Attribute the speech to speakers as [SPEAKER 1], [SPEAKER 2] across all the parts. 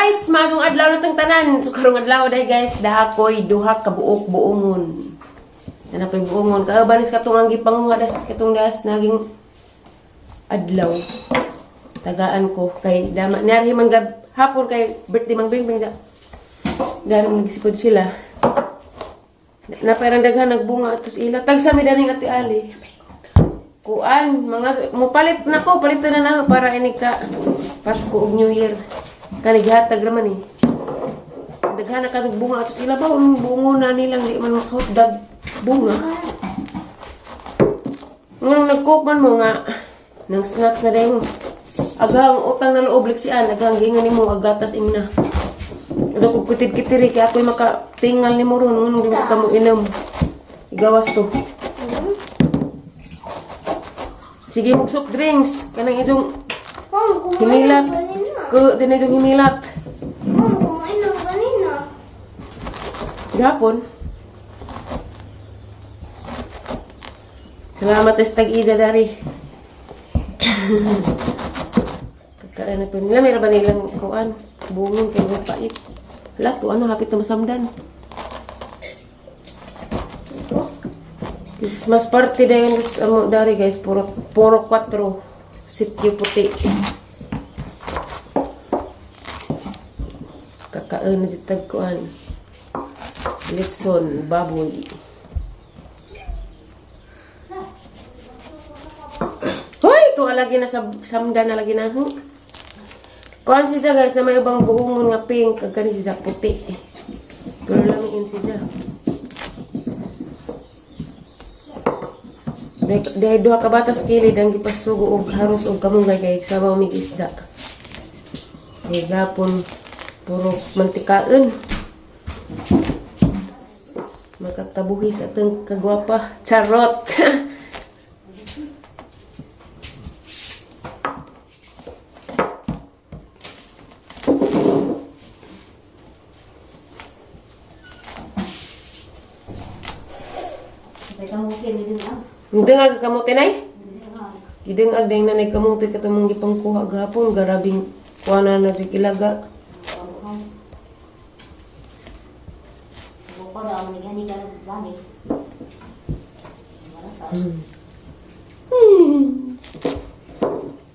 [SPEAKER 1] Guys, maayong adlaw na tang tanan. So karong adlaw day guys, daakoy duha ka buok buongon. Ana pay buongon kaabanis katong ang gipanguha das katong das naging adlaw. Tagaan ko kay dama niarhi man gab hapon kay birthday mang Bingbing da. Darong nagsikod sila. Na parang daghan nagbunga atos ila. Tagsa mi daning Ate Ali. Kuan, mga mupalit na ko, palit na na para ini ka Pasko ug New Year. Kani gihatag ra man eh. Daghan na kadug bunga atos ila ba ang bungo na nilang di man makahutdag bunga. Nung nag-cook man mo nga nang snacks na dayon mo. Agang utang na loob liksian, agang giingon nimo agatas imna. Ato ko kutid kitiri kay ako'y makatingal nimo ron ngunong di mo ka mo inom. Igawas to. Sige mo soft drinks kanang itong
[SPEAKER 2] Mom, kumain
[SPEAKER 1] himilat.
[SPEAKER 2] na kanina.
[SPEAKER 1] Ko din itong himilat.
[SPEAKER 2] Mom, kumain na kanina.
[SPEAKER 1] Gapon. Salamat sa tag-ida dari. Pagkaan na po nila. Meron ba nilang kuan? Bungon kay mga pait. Wala to. Ano, hapit na masamdan. Christmas party dayon amo dari guys. Puro, puro 4. Sityo puti. Kakaon na sa tagkuan. Litson, baboy. Hoy, ito lagi na sa samda na lagi na. Kuan siya guys na may ubang buongon nga pink kag kani siya puti. Pero lamiin siya. Dahil duha ka batas kilid ang gipasugo og haros og kamunggay kay sabaw mig isda. Kay gapon puro mantikaen. Makakabuhi sa atong kagwapa. Charot! Hindi nga kamote nay? Gideng ag dayng nanay kamote katong mong gipangkuha gahapon garabing kuha na na jud ilaga.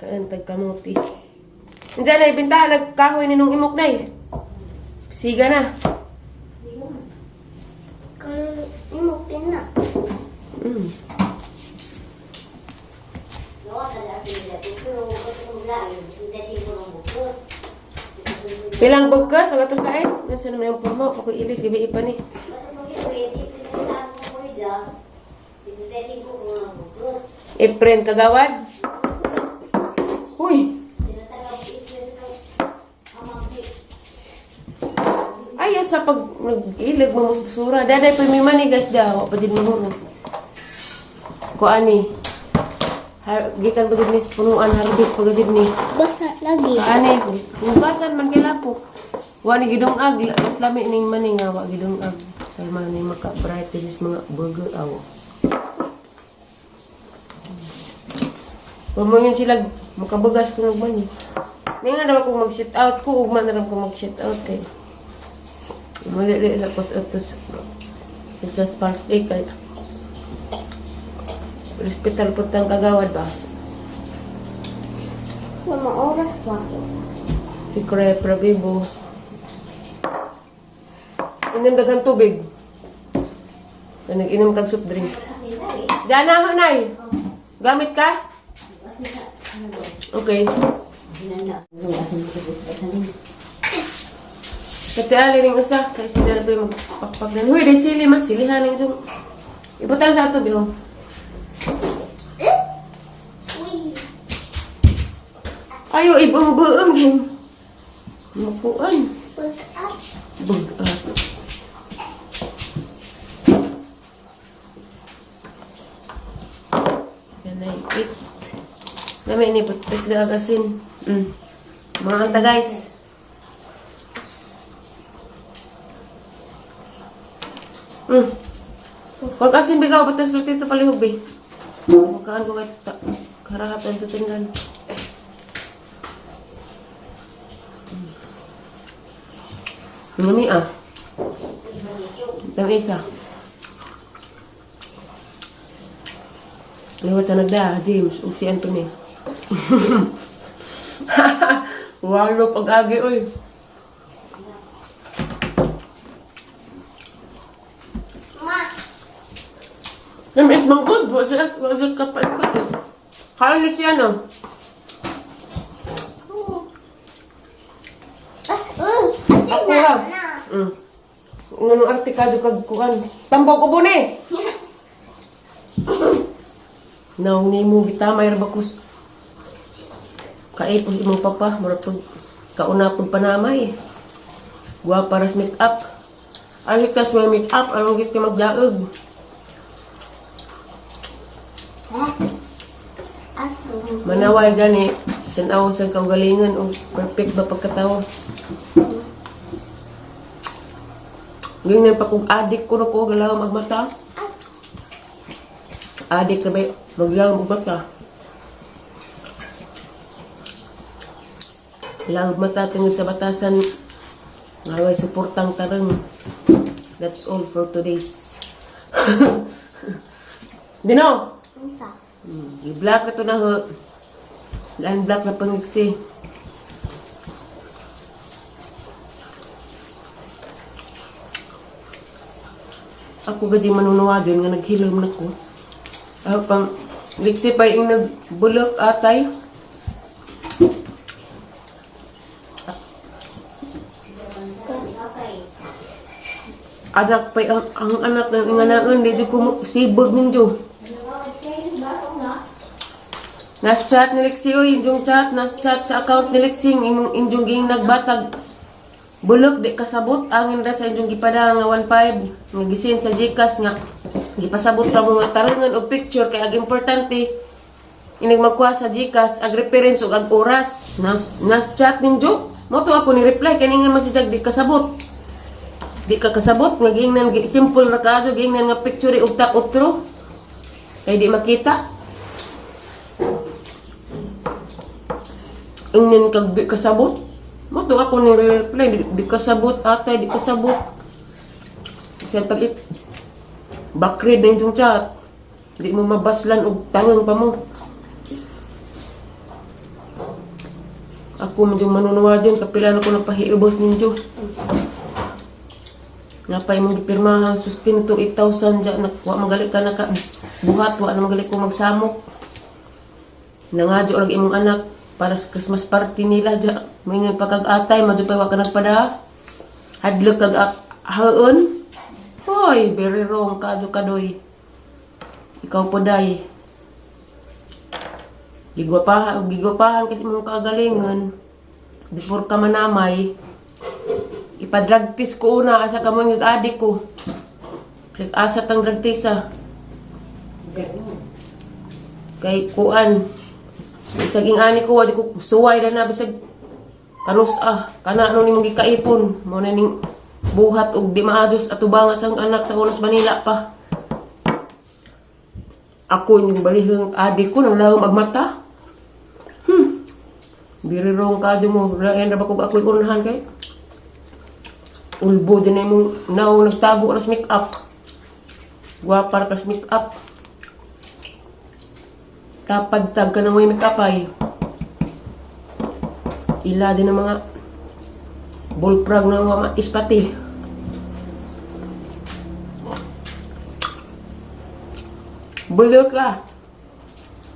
[SPEAKER 1] Kaan tag kamote. Diyan nay binta nagkahoy ni nung imok nay. Siga na.
[SPEAKER 2] Kung imok din na.
[SPEAKER 1] Pilang bugkas ang atos lain? Nasa naman yung forma ako ilis gabi ipa ni. I-print kagawad. Uy, ay sa pag nag-ilag mamusbusura. Daday pa may money guys daw, pa din mahurot. Ko ani. Har, gikan pa din ni sa punuan harvest pa gid ni.
[SPEAKER 2] Basa lagi.
[SPEAKER 1] Ani, hugasan man kay lapok. Wa ni gidong ag, mas lami ning mani nga wa gidong ag. Kay man ni maka bright is mga burger aw. Pamangin sila makabagas ko ng mani. Ni nga naman kung mag-shoot out ko, ugma na lang ko mag-shoot out kay. Mali li sa kos atos sa party kay. Hospital po tang kagawad ba?
[SPEAKER 2] Lima oras pa.
[SPEAKER 1] Si Cre Prabibo. Inom daghang tubig. So, nag-inom kag soft drinks. Diyan na, Nay. Gamit ka? Okay. Kati ali ring usa. Kaya si Dara pa yung magpakpak na. Huy, di sili mas. Silihan ang isang. Ibutang sa ato, biho.
[SPEAKER 2] Uy.
[SPEAKER 1] Ayo, ibang buong. Makuan.
[SPEAKER 2] Pag-up.
[SPEAKER 1] Bugat. Yan ay it. Namin ini putpes na agasin. Mga anta guys. Wag asin bigaw putpes platito palihog be. Magkaan ko kahit karahat ang tutingan. Lami ah. Tamis ah. Liwat sa nagda, James, ug si Anthony. Walo pag-agi, oy.
[SPEAKER 2] Ma.
[SPEAKER 1] Tamis bang good? Wa siya, wa siya kapal-kapal. Kain siya, no?
[SPEAKER 2] Ah, Kasi
[SPEAKER 1] Ako
[SPEAKER 2] na,
[SPEAKER 1] ah.
[SPEAKER 2] na.
[SPEAKER 1] Nganong artikado kag kuan. Tambok ko buni. Naong nimo gitamay ra ba kus. Kaipos imong papa, mura pag kauna pag panamay. Guwapa ras make up. Ay tas may make up, anong git ka magdaog.
[SPEAKER 2] Ah. Aso.
[SPEAKER 1] Manaway gani, tan-aw sa kaugalingon og perfect ba pagkatawo. Ganyan pa kung adik ko na ko galaw magmata. Adik na ba maglaw magmata. Law mata tungod sa batasan. Ngaway suportang tarang. That's all for today's. Dino!
[SPEAKER 2] Unsa?
[SPEAKER 1] I-block na to na ho. I-unblock na pangiksi. Ako gadi manunuwa dyan nga naghilom na ko. Ah, pang liksi pa yung nagbulok atay. Anak pa ang anak ng inganaon, di ko sibog ninyo. Nas chat ni Lexi oy, injong chat, nas chat sa account ni Lexi, imong injong ging nagbatag. Bulok di kasabot angin ra sa injong gipada nga 15 nga gisin sa GCash nga gipasabot ra mo nga tarangan og picture kay ag importante inig magkuha sa GCash ag reference ug ag oras. Nas chat ninjo. Mo to ako ni reply kay ningan man si Jag di kasabot. Di ka kasabot nga giingnan simple ra kaadyo giingnan nga picture ug ta otro. Kay di makita. Ingnan kag di kasabot. Mo to ako ni reply di kasabot atay di kasabot. Sa pag backread na yung chat. Di mo mabaslan og tangang pa mo. Ako medyo manunuwa dyan, kapila na ko napahiubos ninyo. Nga pa imong gipirmahan sustento 8,000 dyan, wa magali ka naka buhat, wa na magali ko magsamok. Nangadyo lang imong anak para sa Christmas party nila dyan. Moingon pa kag atay, madyo pa wa ka nagpada. Hadlok kag haon. Hoy, very wrong kadyo kadoy. Ikaw po day. Gigwapahan, gigwapahan kasi mong kagalingon. Before ka manamay, ipa-drug test ko una asa ka mo yung adik ko. Asa tang drug test ah. Kay kuan. Bisag ing ani ko, wadi ko suway na na bisag kanus ah kana ano nimong gikaipon mo na ning buhat og di maayos atubangas ang anak sa Unos Manila pa. Ako yung balihang adik ko nang lawom agmata. Birirong ka mo. Lain ra ba kog ako'y unahan kay? Ulbo din na imong naong nagtago ras make up. Gwapa ra kas make up. Tapad tag ka ng may make up ay. Ila din ang mga bullfrog na mga ispati. Bulok ah.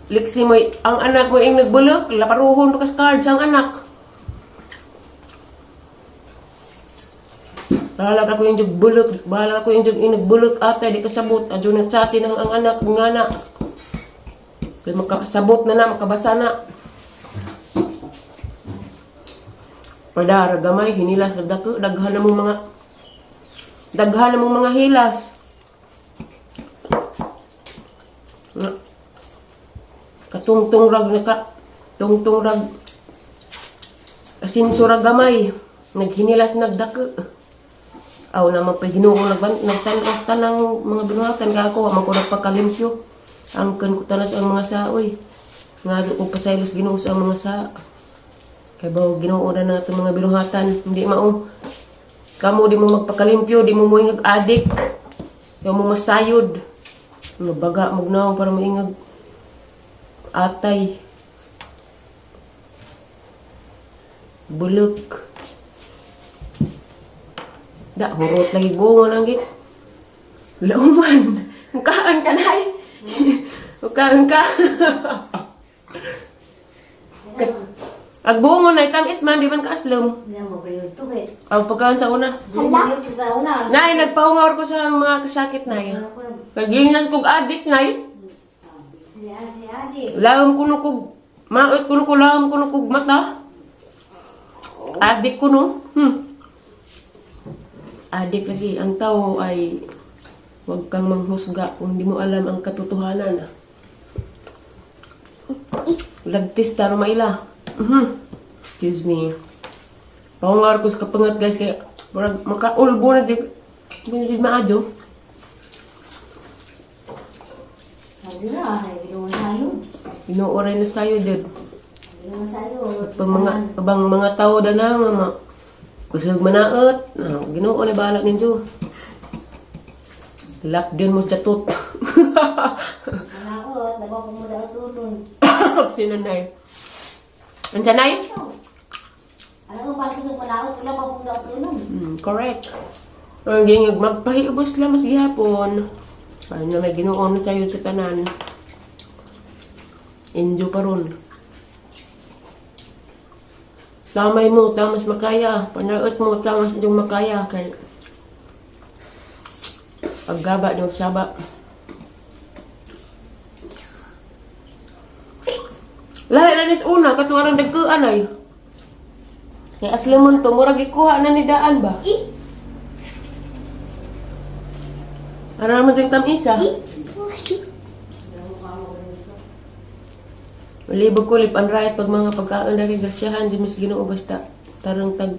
[SPEAKER 1] Liksi mo, ang anak mo yung nagbulok, laparuhon pa kas cards ang anak. Bahala ako yung bulok, bahala ako yung nagbulok ate, di kasabot. Adyo nagchati ng ang anak, nga na. Kaya makasabot na na, makabasa na. Padara gamay, hinilas na dako, daghan na mong mga hilas. Nga. Katungtong rag na ka, tungtong rag asinso rag gamay, naghinilas nagdako. Aw naman pa Ginoo nagban nagtan-as tanang mga binuhatan ka ako, wa man ko nagpakalimpyo. Angkan ko tanas ang mga saoy. Nga ko pasaylos Ginoo sa mga sa. Kay bawo Ginoo na na atong mga binuhatan, hindi mao. Kamo di mo magpakalimpyo, di mo moingag adik. Di mo masayod. Nga baga mugnaw para moingag atay. Bulok. Da, hurot lagi bungo lang gid. Lauman. Mukaan ka nay. Mukaan ka. Ag bungo na tamis man di man ka aslom.
[SPEAKER 3] Hindi mo kayo ito eh.
[SPEAKER 1] Ang pagkaon sa una.
[SPEAKER 3] Hala? Sa una.
[SPEAKER 1] Nay, nagpaungawar ko sa mga kasakit nay. Kagingnan kog adik nay.
[SPEAKER 3] Si si Adi.
[SPEAKER 1] Lawom kuno kog maot kuno ko lawom kuno kog mata. Adik kuno. Adik lagi ang tao ay huwag kang manghusga kung di mo alam ang katotohanan. Lagtis taro maila. Excuse me. Paungar ko sa kapangat, guys, kaya murag makaulbo na di di maadyo.
[SPEAKER 3] Sabi na, hindi mo sayo.
[SPEAKER 1] Inuoray na sayo jud.
[SPEAKER 3] Hindi mo sayo.
[SPEAKER 1] Pag mga abang mga tao da na mama. Kusog manaot, na Ginoo na bahala ninyo. Lap din mo chatot.
[SPEAKER 3] Ano ako, dawa ko mo daw tulon.
[SPEAKER 1] Sinanay. Unsa nay?
[SPEAKER 3] Alam mo, bakit sa panaot, wala pa kong daw tulon.
[SPEAKER 1] Correct. Ang gingag magpahiubos lang mas gihapon. Ay na may Ginoo na sayo sa tanan. Injo pa ron. Tamay mo, tamas makaya. Panaot mo, tamas yung makaya. Kay paggaba niyong saba. Lahi na nis una, katuwarang dagkuan ay. Kay aslamon to, murag ikuha na ni daan ba? Ano naman siyang tamisa? Malibog ko, lip and right, pag mga pagkaon na rin, grasyahan, di mas Ginoo basta tarang tag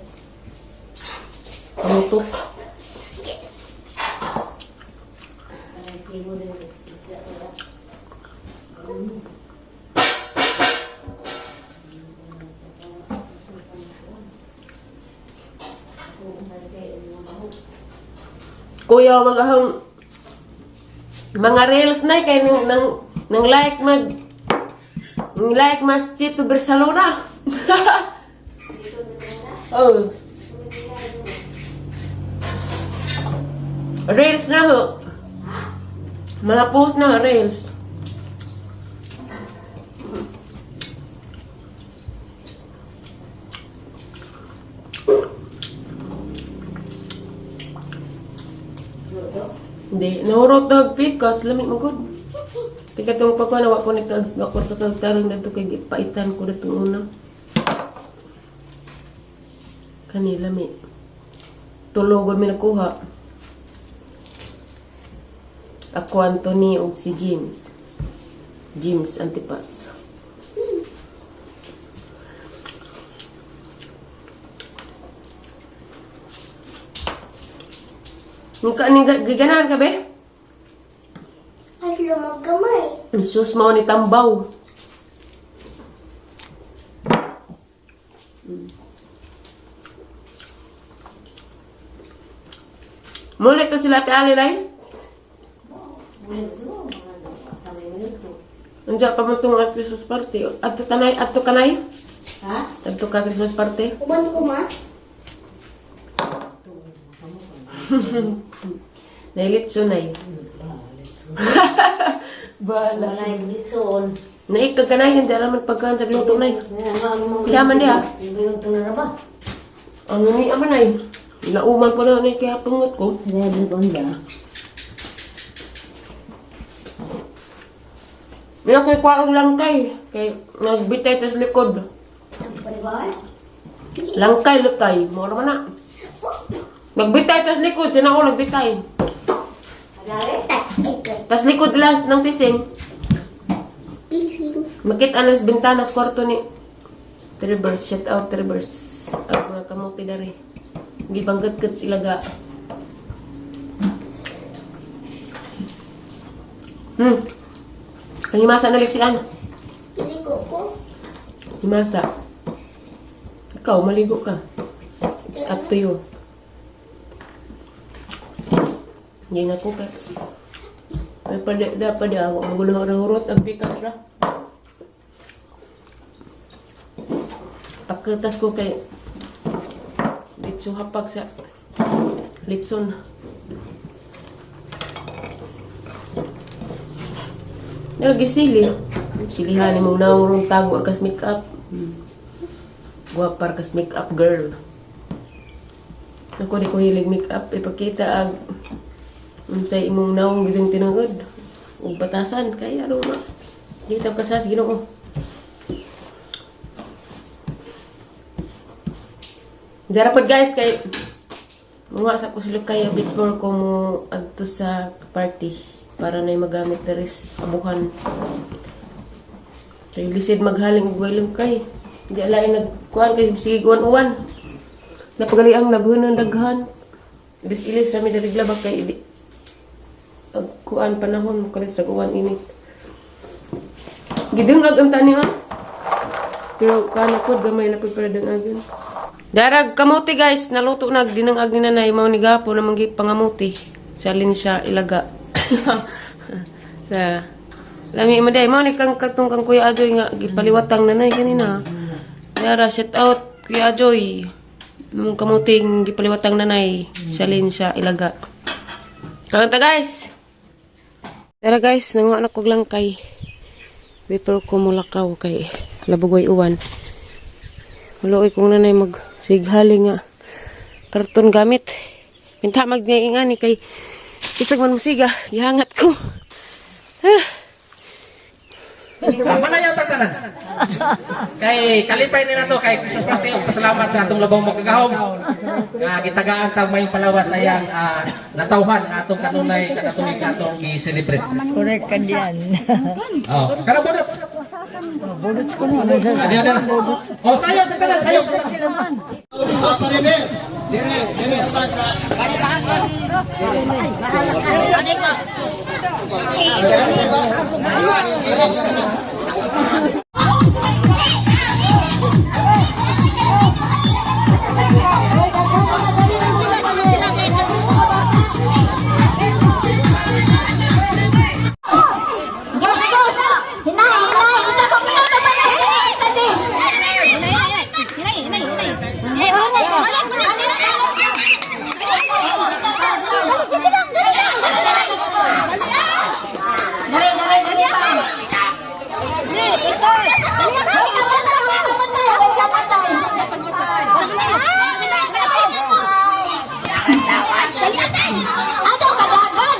[SPEAKER 1] pamutok. Kuya, magahang mga reels na kay nang like mag nang like mas Chito Barcelona. Oh. Reels na ho. Mga post na reels. Hindi, nahurot na pikas, lamit mo gud. Kaya katong pa ko, nawa ko nagkag, ko kakagtarong na ito kay paitan ko na itong una. Kani, lami. Tulogon mi nakuha. Ako, Anthony, og si James. James Antipas. Nika ni giganahan ka be?
[SPEAKER 2] Aslo magkamay.
[SPEAKER 1] Sus mao ni tambaw. Muli to sila Ate Ali Lai.
[SPEAKER 3] Wala mo siguro, mga sa may minuto.
[SPEAKER 1] Unsa pa man tong at Christmas party? Adto tanay, adto kanay?
[SPEAKER 3] Ha?
[SPEAKER 1] Adto ka Christmas party?
[SPEAKER 2] Uban ko ma.
[SPEAKER 1] Nailitso nay. Bala.
[SPEAKER 3] Wala yung litson.
[SPEAKER 1] Naik ka kanay, hindi raman pagkaan sa gluto nay. Yaman diha.
[SPEAKER 3] Yung na ba?
[SPEAKER 1] Ang ni ama nay. Nauman pa na nay kaya pangot ko.
[SPEAKER 3] Grabe ko niya.
[SPEAKER 1] May ako'y kwaong langkay. Kay nagbitay tas likod.
[SPEAKER 3] Pwede ba?
[SPEAKER 1] Langkay, lakay. Mura man na. Nagbitay tas likod. Sino ako nagbitay?
[SPEAKER 3] Agari?
[SPEAKER 1] Tas likod las ng tising.
[SPEAKER 2] Tising.
[SPEAKER 1] Makita na sa bintana sa kwarto ni Trevors. Shout out Trevors. Ang mga kamuti dari. Gibanggat-gat sila ga. Ang himasa na liksian.
[SPEAKER 2] Ligo ko.
[SPEAKER 1] Himasa. Ikaw, maligo ka. It's up to you. Hindi na ko kay. Ay pala da pa da ako magulo ra hurot ang bikat ra. Pagkatas ko kay litso hapag sa litson. Nalagi sili. Silihan ni mong naurong tago kas makeup. Guwapar kas makeup girl. Ako di ko hilig makeup. Ipakita ag unsay imong naong gidong tinuod. Ug batasan kay ano ma. Di ta kasas Ginoo. Darapod guys kay mga sa kusulok kayo before ko mo adto sa party para na magamit diri sa abuhan. Kay lisid maghaling og waylong kay. Di alain nagkuan kay sige uwan-uwan. Napagali ang labunon daghan. Ilis-ilis rami diri glaba kay ili. Ag kuan panahon kalit sa uwan init. Gidungag ang tani ha. Pero kana pod gamay na pod para dangagan. Darag kamote guys, naluto na dinangag ni nanay mao ni gapo na manggi pangamuti. Salin siya ilaga. Sa lami mo day mao ni kang katong kang Kuya Ajoy nga gipaliwatang nanay kanina. Dara shout out Kuya Ajoy. Mong kamuting gipaliwatang nanay, salin siya ilaga. Kanta guys. Tara guys, nanguha na kog langkay. Before ko mulakaw kay labugoy uwan. Maluoy kong nanay mag sighali nga karton gamit. Pinta magngay ni kay isag man musiga, gihangat ko. Ah.
[SPEAKER 4] Sama na yata tanan. Kay kalipay ni nato kay Christopher Teo, pasalamat sa atong labong makagahom. Nga gitagaan tag mayong palawas ayang natawhan nga atong kanunay kada tuig atong gi-celebrate.
[SPEAKER 5] Correct ka diyan.
[SPEAKER 4] Oh, kana budots.
[SPEAKER 5] Budots ko na.
[SPEAKER 4] Adi adi. Oh, sayo sa tanan, sayo sa tanan.
[SPEAKER 2] Go, go! Hinay, hinay! Ito ko minuto pa na! Hinay, hinay! Hinay, hinay, hinay! Dali, dali, dali pa! Wait, patay, wait, patay! Wait, sa patay! Ato, kadagan!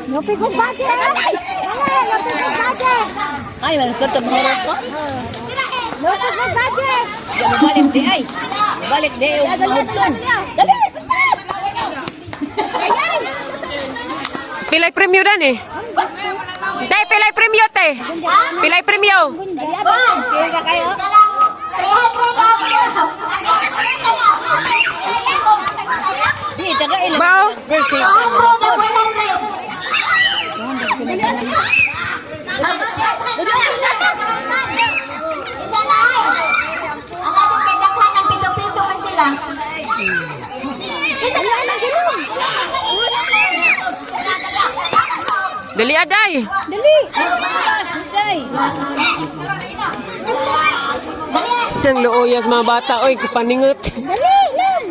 [SPEAKER 3] Lupit ko budget. Lupit ko budget.
[SPEAKER 5] Ay, man ko to mahurot ko.
[SPEAKER 3] Lupit ko budget.
[SPEAKER 5] Balik di ay. Balik di ay. Mahurot.
[SPEAKER 2] Dali!
[SPEAKER 1] Pilay premyo dan eh. Tay, pilay premyo te. Pilay premyo.
[SPEAKER 2] Sila kayo?
[SPEAKER 5] Di taga ila.
[SPEAKER 1] Bao. Dali aday.
[SPEAKER 5] Dali.
[SPEAKER 1] Tang luoyas mga bata oy kapaningot.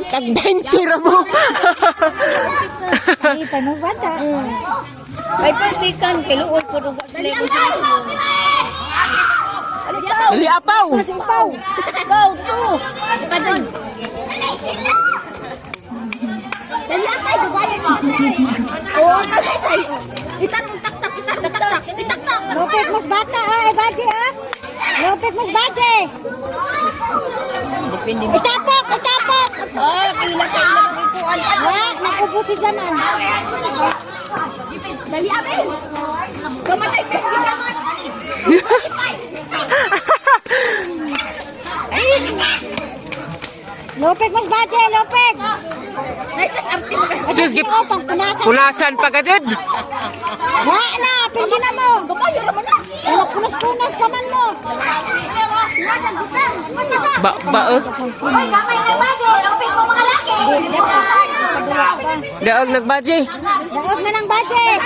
[SPEAKER 1] Tag 20 ra mo.
[SPEAKER 3] Kita mo bata.
[SPEAKER 5] Ay persikan kay luod po ug sila ko.
[SPEAKER 1] Dali apaw.
[SPEAKER 5] Go go.
[SPEAKER 3] Lupit mas bata ah, budget ah. Lupit mas budget.
[SPEAKER 5] Depende.
[SPEAKER 3] Itapok, itapok.
[SPEAKER 5] Ah, kila kay ila mong ipuan.
[SPEAKER 3] Wa, nagubo si Jaman.
[SPEAKER 2] Dali abis! Kamatay, Messi, kamat!
[SPEAKER 3] Lupit mas budget, lupit.
[SPEAKER 1] Sus gip
[SPEAKER 3] Oh, pangpunasan.
[SPEAKER 1] punasan pa ka jud.
[SPEAKER 3] Wa na, pindi na mo.
[SPEAKER 2] Kapayo raman na!
[SPEAKER 3] Anak, punas-punas pa man mo.
[SPEAKER 1] Ba ba eh.
[SPEAKER 2] Uy, gamay na budget. Upin ko mga laki.
[SPEAKER 1] Daog nagbaji.
[SPEAKER 2] Daog man ang budget.